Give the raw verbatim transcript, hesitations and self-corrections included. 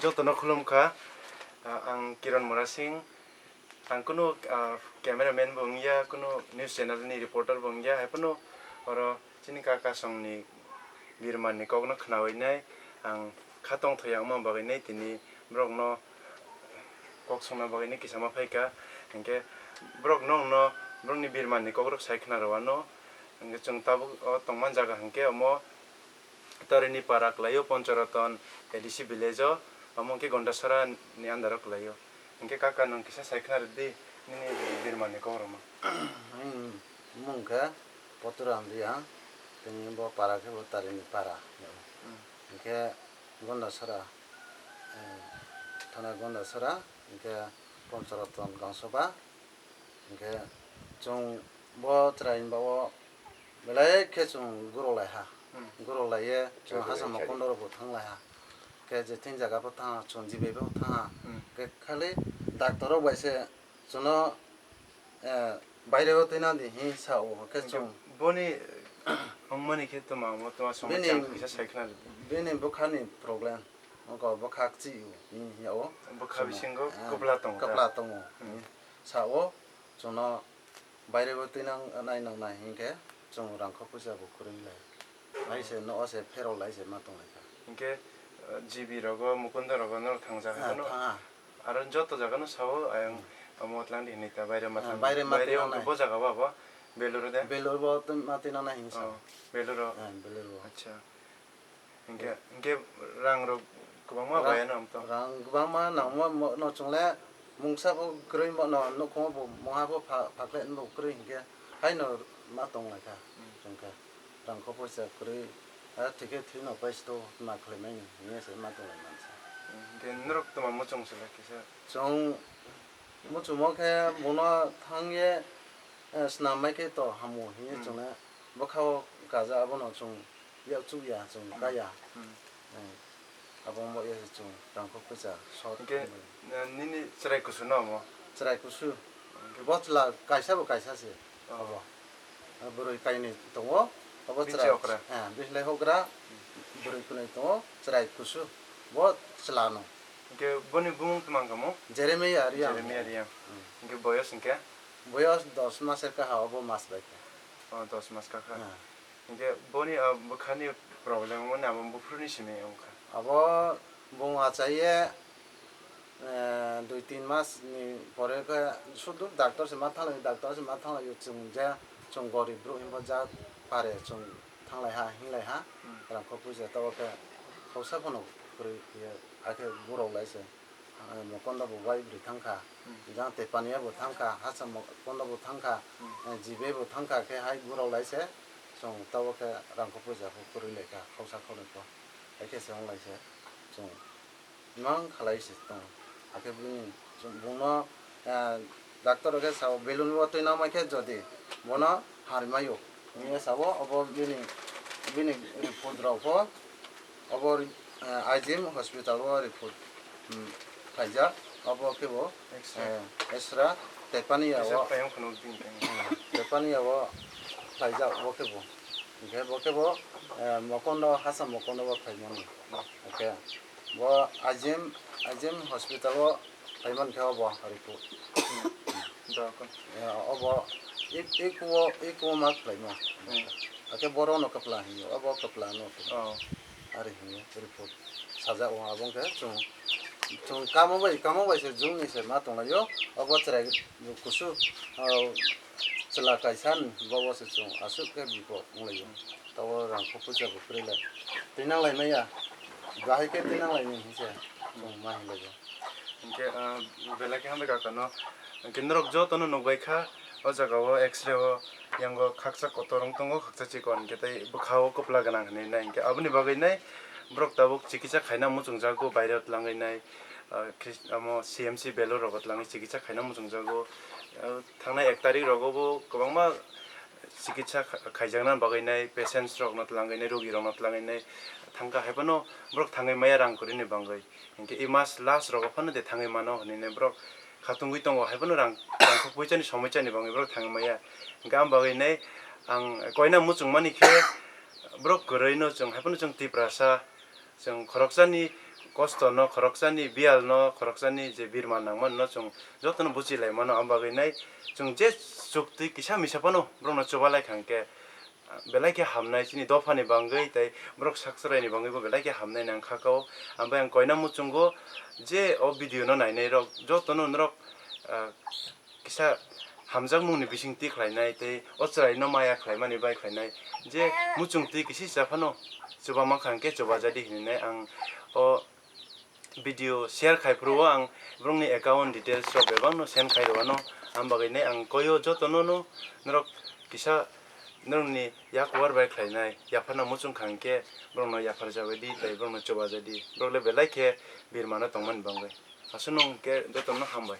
Jotono khulumkha, ah, ang Kiron Murasing. Ang kunu, ah, cameraman bo wngya, kunu news channel ni reporter bo wngya, hai phano oro chini kaka songni birman ni kokno khnawi nai ang kha tongthoi ya wngma bagwi nai tini borokno kok songna bagwi nai kisa ma phaikha. Hinkhe borok nokno borokni birman ni kokrok sai khna rw anw. Hinkhe chwng tabuk o tongma jaga hinkhe omo Tarini para kwlaio Ponchoroton A D C village o, omo hinkhe Gondasara ni under o kwlaio. Hinkhe kaka nwng kisa sai khna rwdi nini birman ni kokrokno. Ang bumung khe Poturam Riya, tini bo para khe bo Tarini para. Hmm. Hinkhe Gondasara, eh, thana Gondasara, hinkhe Ponchoroton Gangsoba, Hinkhe chwng bo chwraini bagwi belai khe chwng guruk lai ha. Hmm. Guruk lai ye chwng Guruk lai hachamo khe. Kondo rok bo thang lai ha. Khe je thing jaga bo thang ha, chwng jibai bo thang ha. Hmm. Khe khali doctor rok bai se chwngno, eh, baire o twi nang di hi sa o. Khe Hinkhe chwng boni wngmani khe tma omo tma somoi Bini, chang kisa sai khna rwdi. Bini bwkhani problem. Oko bwkha kchi o, hi ya o. Bwkha Chwng, bisingo ah, kwpla tongo ta? Kwpla tongo. Hmm. Sa o, chwngno baire bo twi nang, nai nang nai hinkhe chwng rangkho puisa bo kwrwi lai. Hai se no o se pherok lai se ma tong lai kha. Hinkhe, eh, G B rogo, Mukunda rogo norok thang jaga Ah, no? Thang ah. Aro joto jaga no sao, ayang Hmm. omo tlang di hinwi ta baire ma Ah, thang. Baire ma Baire twi o nang nai. Bo jaga ba bo? Beluru de? Beluru bo twi ma twi nang nai hinwi sa. Oh, Beluru. Ah, Beluru. Acha. Hinkhe, hinkhe rang rok kwbangma Rang, bai ano amto. Rang kwbangma nangma mo-, no chwngle mungsa bo kwrwi mo-, no nukhungo bo moha bo pha-, phakle bo kwrwi hinkhe haino ma tong lai kha Hmm. chwngkhe rang kho poisa kwrwi, a thike thwino pai sto ma khlai mani hinkhe se ma tong lai mansa. Hmm, hinkhe norok tma muchung se lai kisa? Chwng muchungmo khe bono thang ye, eh, snam mai khe to hamo hinkhe Hmm. chwngno bwkha o kaja abono chwng Yak chuk ya, chwng Hmm. kaya. Hmm. Hmm. Abo wngbo ya se chwng rangkho kwcha, short Hinkhe, film. Eh, nini chwrai kusu no omo? Chwrai kusu. Hinkhe Bo chwla kaisa bo kaisa se. Oh. Abo. Ah, bwrwi kainwi tongo. Abo Bini chwrai. Okra? Eh, bislai hokra. Bwrwi kwnwi tongo, chwrai kusu. Bo chwla no. Hinkhe boni bumung tmang kamo? Jeremiah Riang. Jeremiah Riang. Hmm. Hinkhe boyos hinkhe? Boyos dos mas er kaha, obo mas bai kha. Oh, dos mas kakha. Ah. Hinkhe boni, ah, bwkhani problem wngmani abo buphuruni simi wngkha. Abo bung achaiye, eh, dui tin mas ni pore khe sudu doctor se ma thanglai, doctor se ma thanglai, chwng je, chwng gorib bru hinba ja pare, chwng thanglai ha, hinglai ha, Hmm. rang kho puja, tabo khe khausa phano kwrwi ye, akhe gurok lai se. Ah, mokondo bo bai bwrwi thang kha, Hmm. jang Tepania bo thang kha, Hacham mokondo bo thang kha, Hmm. eh, Jibe bo thang kha, khe hai gurok lai se chwng tabo khe rang kho puja kho kwrwi lai kha, khausa khoroi kho. Hai khe se wng lai se chwng imang khalai se tongo. Hakhe bini chwng bungno, eh, doctor rok khe sao belun bo twi nang mai khe jodi bono harwi maio. Hinkhe sao obo bini, bini report rok bo obo, eh, I G M hospital o report, hmm, khaijak. Obo khe bo, X-ray. Eh, X-ray Tepania Kisa o, payung khunu bini tang. Hmm, Tepania o khaijak obo khe bo. Hinkhe bo khe bo, eh, mokondo, Hacham mokondo bo khaimani. Hinkhe bo I G M, I G M hospital o Phaimani khe obo report. Hmm. Dokon. Ya, obo ik-, ikuo, ikuo ma khlaimo. Hmm. Hakhe borokno kwpla hinwi, obo kwpla no. Oh. Ari hinwi report sajak o, abo wngkhe chwng, chwng kamo bai, kamo bai se jungni se ma tonglaio, obo chwrai kusu, oh, chwla kaisa ni bobo se chwng aswk khe bipo wnglaio. Tabo rang kho puisa bo kwrwi lai. Twi nang lai maya, bahai khe twi nang lai ni hinse chwng ma hinlaio. Hinkhe, ah, belai khe hambai kaka no. Hinkhe norok joto no nukbai kha, o jaga o X-ray o yango khaksa kotor wng tongo, khaksa chikon, hinkhe tei bwkha o kwpla gwnang hinwi nai. Hinkhe aboni bagwi nai borok tabuk chikitsa khaina muchungjago, baire o twlangwi nai, ah, Christ-, amo C M C Belur rogo twlangwi chikitsa khaina muchungjago. Ah, thangnai ek tarik rogo bo kwbangma chikitsa kha-, khaijakna bagwi nai, patients rokno twlangwi nai, rogi rokno twlangwi nai thangkha, haiphano borok thangwi maya rang kwrwini bagwi. Hinkhe e mas last rogo phano de thangwi mano hinwi borok khatungwi tongo, haiphano rang, rang kho puisani somoisani bagwi borok thangwi maya. Hinkhe ang bagwi nai ang koina muchungmani khe borok kwrwino chwng, haiphano chwng Tiprasa, chwng khoroksani kosto no khoroksani, biyal no khoroksani je birma nangmani no chwng jotono buchilaimano, ang bagwi nai chwng je chukti kisa misa phano borokno chubalai kha hwnkhe, belai khe hamnai chini dophani bangwi tei borok sak chwraini bangwibo belai khe hamnai nang kha kao. Ang bai ang koina muchungo je o video no nainai rok jotono norok, ah, kisa hamjakmungni bising twi khlainai tei o chwraino maya khlaimani bai khlainai je muchung twi kisa cha phano chuba mankha hwnkhe chuba jadi hinwi nai ang o video share khai phuru o ang borokni account details rok bebak no send khai rw ano. Ang bagwi nai ang koio jotono no norok kisa norokni yak war bai khlainai yapharna muchung kha hwnkhe borokno yaphar jabai di tei borokno chuba jadi borok le belai khe birmano tongmani bangwi. Aswk no hwnkhe jotono hambai.